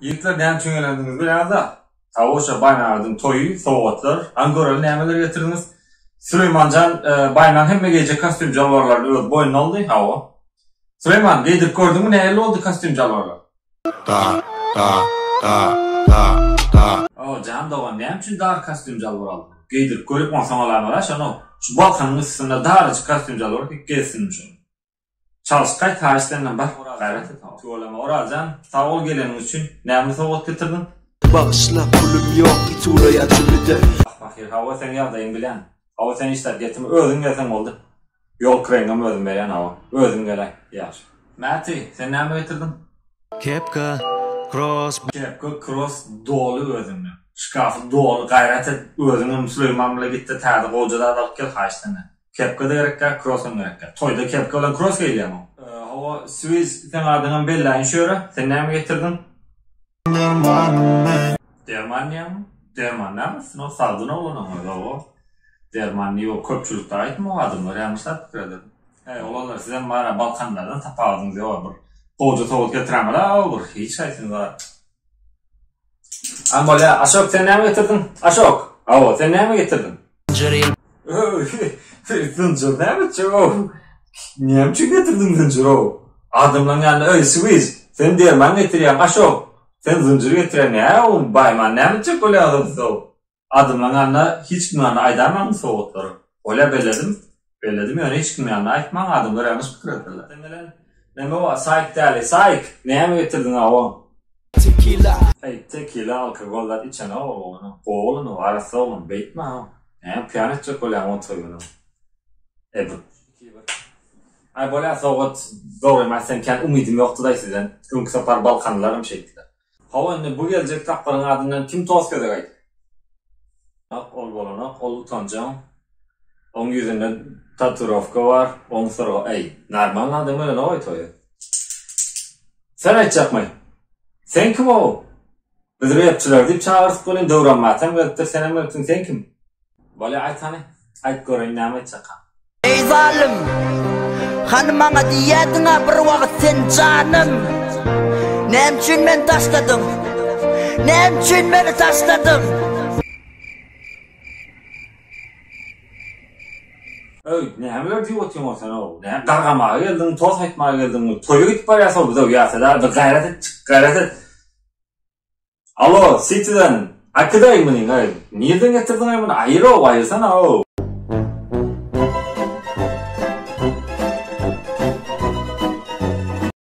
Ýigitler näme üçin gelendigiňizi bilýäňiz-ä. Hawa şo Baýmamediň toýy, sowgatlar. Hany göreli nämeler getirdiňiz. Süleýmanjan Baýmaň hemme geýjek kostýum jalbarlaryny özi boýnuna aldy. Hawa. Süleýman, geýdirip gördüňmi nähili boldy kostýum jalbarlar? Da da da da da. O, jan dogan, näme üçin dar kostýum jalbar aldyň? Geýdirip görüp onsoň alaýmaly-a şony. Şu Balkanyň üstünde darajyk kostýum jalbar geýip gezsinmi şony. Çalyş gaýt haýyş senden bar gaýrat et tüweleme Orazjan sag bol geleniň üçin näme sowgat getirdiň. Bagyşla pulum ýok it uraýa jübüde. Ah pahyr hawa seň ýagdaýyňy bilýän hawa sen hiç zat getirme özüň gelseň boldy ýol kireňem özüm berýän hawa özüň geläý ýagşy. Mäti sen näme getirdiň. Kepka kross. Kepka kross doly özüňde şkafy doly gaýrat et özüňem Süleýman bile gitde täze gowja zat alyp gel haýyş senden. Kepka-da gerekkä, krossam gerekkä. Toýda kepka bilen kross geýilýärmi? Hawa, Swiz, seň adyňam belläýin şu ýere. Sen näme getirdiň? Dermanym men. Derman diýýäňmi? Derman näme üstüne? O sagdyn oglanyň özi, hawa. Derman diýip, o köpçülikde aýtma, o adamlar ýalňyş zat pikir eder. Heý, oglanlar, sizem bar-a, balkanlardan tapawudyňyz ýog-a, bir gowja sowgat getiräňiz-a, bir hiç haýsyňyz-a. Aň bolýa, Aşok sen näme getirdiň? Aşok! Hawa, sen näme getirdiň? Zynjyr näme etjek-ow? Näme üçin getirdiň zynjyr-ow? Adamlaryň ýanynda, öý, Swiz, sen derman getirýäň, Aşok, sen zynjyr getirýäň, nä-ow, baýman näme etjek bolýaňyz siz-ow? Adamlaň ýanynda hiç kimiň ýanynda aýdamaň bu sowgatlary. Bolýa belledim. Belledim ýöne hiç kimiň ýanynda aýtmaň adamlar ýalňyş pikir ederler. Sen gelen neme bar Saýk däli Saýk näme getirdiň awa. Tekila. Eý tekila alkogol zat içenok ol oglan gowy oglan ol arassa oglan beýtme aw näme pyýan etjek bolýaň oň toýuny e bir Aý bolýa sowgat dogrymy aýtsam kän umydym ýokdydaý sizden öňki sapar balkanlylaram şeýtdiler. Hawa indi bu geljek tapgyryň adyndan kim tost gezek aýtdy? Ýok ol bolanok ol utanjaň oň ýüzünde tatuirowka bar oň syrga eý normalny adam gelenogaý toýa. Sen aýtjakmy? Sen kim ow? Biz repçiler diýip çagyrdyk welin Döwranbatam gelipdir senem gelipsiň sen kim? Bolýa aýt hany aýt göreýin näme aýtjakkaň. Eý zalym! Hany maňa diýýärdiň-ä bir wagt sen janym? Näme üçin meni taşladyň? Näme üçin meni taşladyň? Öý, nämeler diýip otyň-ow sen-ow? Näme gargamaga geldiňmi, tost aýtmaga geldiňmi? Toýa gidip barýas-ow biz-ow, ýa-da bir gaýrat et, çyk, gaýrat et. Alo, Citizen, äkidaý muny, aý, nirden getirdiň-aý muny, aýyr-ow, aýyrsana-ow.